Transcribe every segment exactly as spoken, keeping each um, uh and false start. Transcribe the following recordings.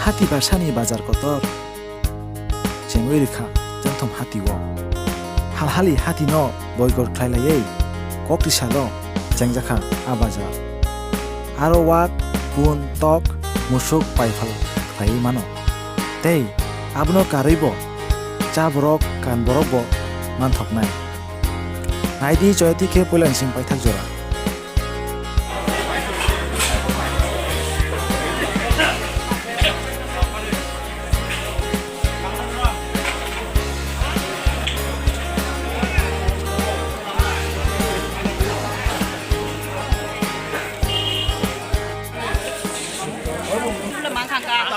Hati basani bazar kotor chengwi rwkha Janthom hati-o. Halhali hati-no boigor khlailaiwi koktwsalo chengjakha a bazar. Aro wak, pun, tok, musuk paiphal khlaiwi mano. Tei abono karwibo cha borok, kan borokbo manthoknai. Naidi, choyati khe puila sing paithak jora.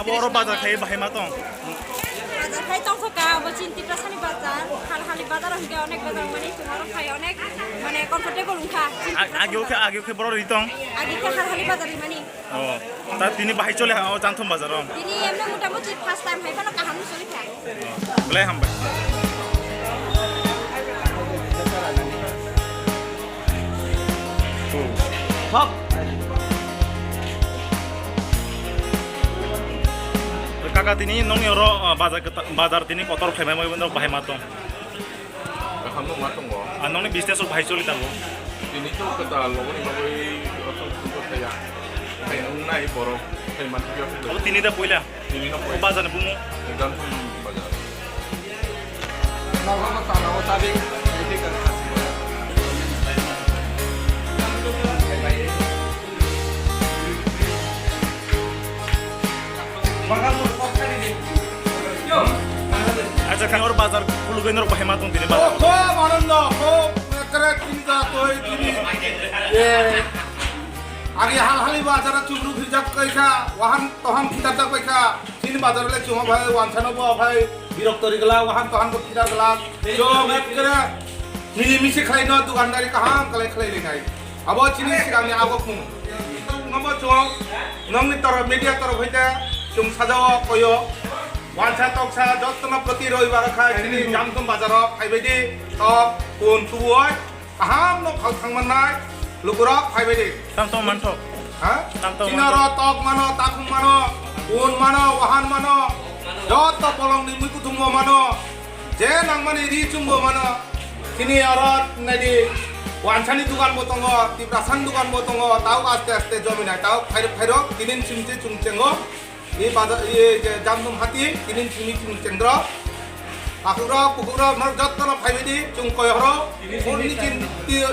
Abo oro bazar khai bahai ma tong. Bazar khai tongkha ka, abo chini Tiprasani bazar, Halhali bazar hwnkhe onek bazar mani, chwng oro khai onek mane comfortable wngkha. Ag-, ageo khe, ageo khe borok ri tong? Agi khe Halhali bazar ri mani. Oh, ta tini bahai chole ha, o Janthom bazar o? Tini emne motamuti first time hai phano kaham choli kha. Oh, belai hambai. Hop. Kaka, tini nongni oro, ah, bazar keta-, bazar tini kotor khlaimani bagwi norok bahai ma tong? Kaham no ma tongo. Ah, nongni business rok bahai choli tongo? Tini to kwtal, oboni bagwi aswk sundo thaya. Khai wngnai borok, khai manthokya. Abo tini da puila? Tini no puila. Bazar ni bumu? Janthom bazar. Acha, khe oro bazar khulugwi norok bahai ma tong tini bazar? Oh, khub anando, khub ekre tini da toi tini. Ye. Agi Halhali bazar chukru phirjak kai kha, wahan tohan khitar jak bai kha. Chini bazar le chuma bhai, wansano bo bhai, birok tori gala, wahan tohan bo khitar gala. Chum ekre mili misi khlai no, dukandari kaham khlai khlai rinai. Abo chini sikangni abo khum. Nomo chwng, nongni toro media toro hoite chwng sajao koyo. Wansa toksa jottono proti roibar khai chini Jamthum bazaro phaibaidi tok kun tubuoi kaham no phal thangmannai lukurok phaibaidi. Tang tong manthok. Ha? Tang tong Chini manthok. Oro tok mano, takhum mano, kun mano, wahan mano, jotto bolongni mui kuthumbo mano. Je nangmani ri chumbo mano, chini aro naidi wansani dukan bo tongo, tiprasani dukan bo tongo, tao aste aste jominai, tao phairok phairok, tinin chumche chumchengo, i baja-, i je Jamthum hati, tinin chumi chumchengro, takhurok, pukurok, norok jottono phaibaidi, chungkoi horo, phone nichin,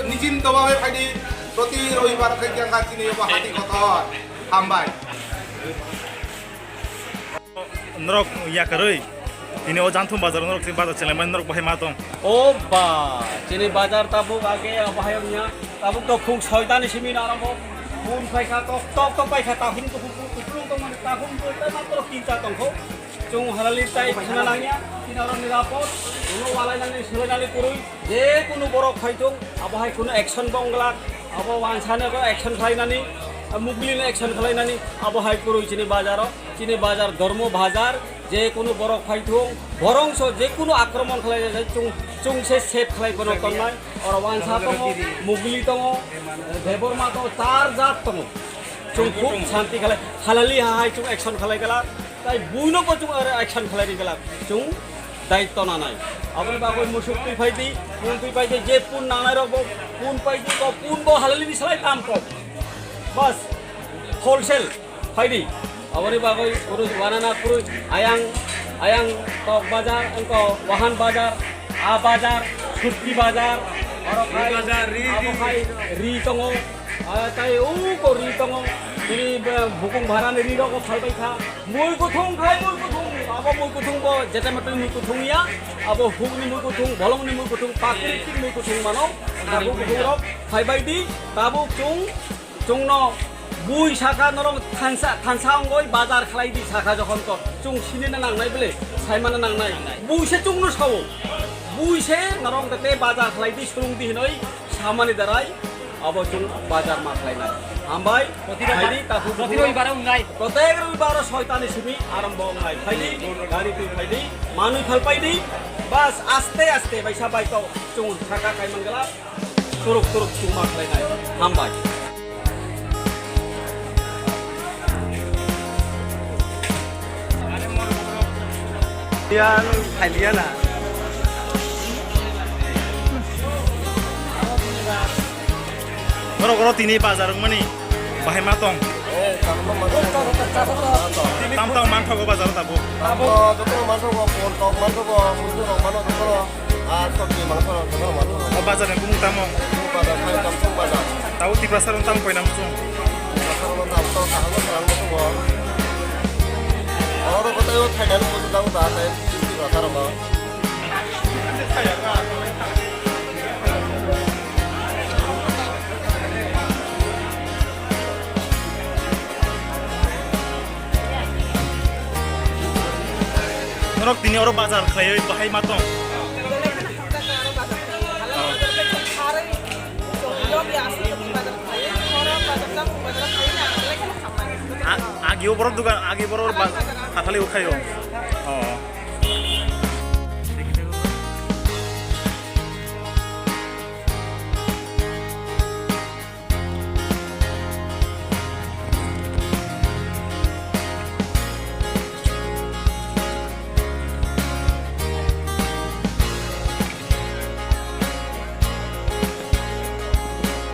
nichin dobabe phaidi, proti robibar khai khe ang chini bo hati kotor, hambai. Norok yakarwi tini o Janthum bazar norok tini bazar chelaimani norok bahai ma tong? O ba, chini bazar tabuk age bahai wngya. Tabuk to phung soitani simi naramo phun phaikha tok tok tok paikha takhum tukhum kuplung tongmani takhum tei matro tinta tongkho. Chwng halali tai khna nangya, tini oro nirapod, uno walai nangni swlai nangni kwrwi. Je kunu borok phaithung, abo hai kunu action bo wng glak, abo wansano bo action khlainani, mugli no action khlainani, abo hai kwrwi chini bazaro, chini bazar dhormo bazar, je kunu borok phaithung, borongso je kunu akromon khlai jai, chwng, chwng se safe khlai bono tongnai, oro wansa tongo, mugli tongo, debor ma tongo, char jat tongo, chwng khub shanti khlai, halali ha hai chwng action khlai glak, tai buino bo chwng oro action khlai ri glak, chwng daitto nanai. Aboni bagwi musuk twi phaidi, pun twi phaidi, je pun nangnai rok bo pun phaidi, bo pun bo halali ni salai tam kok. Bas, wholesale phaidi. Aboni bagwi uru wanana kuru ayang, ayang tok bazar, engko wahan bazar, a bazar, sukti bazar, oro khai, ri bazar, ri, abo ri. Khai ri tongo. Ah, tai o ko ri tongo, tini, eh, bukung bharani ri rok phalbai kha. Mui kuthung khai mui kuthung, abo mui kuthung bo jeta matwi mui kuthung ya, abo hukni mui kuthung, bolongni mui kuthung, pakritik mui kuthung mano. Abo kuthung rok phaibai di, tabuk chwng, chwngno bui sakha norok thansa, thansa ongoi bazar khlai di sakha jokhon to, chwng sinina nangnai bele, saimana nangnai. Bui se chwngno sao, bui se norok tete bazar khlai di, swrwng di hinoi samani darai. Abo chwng bazar ma khlainai. Hambai, proti robibar, phaidi, takhuk proti robibar wngnai. Protek robibar soitani simi arambo wngnai. Phaidi, gari twi phaidi, manwi phalpaidi. Bas, aste aste baisa baito chwng saka khai mangala. Turuk turuk chwng ma khlainai. Hambai. Yan, phailiya na. Norok oro tini bazar wngmani bahai ma tong? Tam tam manthogo bazar tabuk? Tabuk jotono manthogo, pol tok manthogo, mudu rok mano jotono, ar sabji mangso rok jotono manthogo. O bazar ni bumung tamo? Bazar khai Kamsong bazar. Tabuk Tiprasa rok tamo koinam sung? Tiprasa rok tamo kaham no kaham no tongo. Oro kotai o thainani mudu tabuk ta tai Tiprasa rok. Norok tini oro bazar khlaiwi bahai ma tong? A-, agi o borok dugan, agi borok ba-, hathali o khaio. Oh.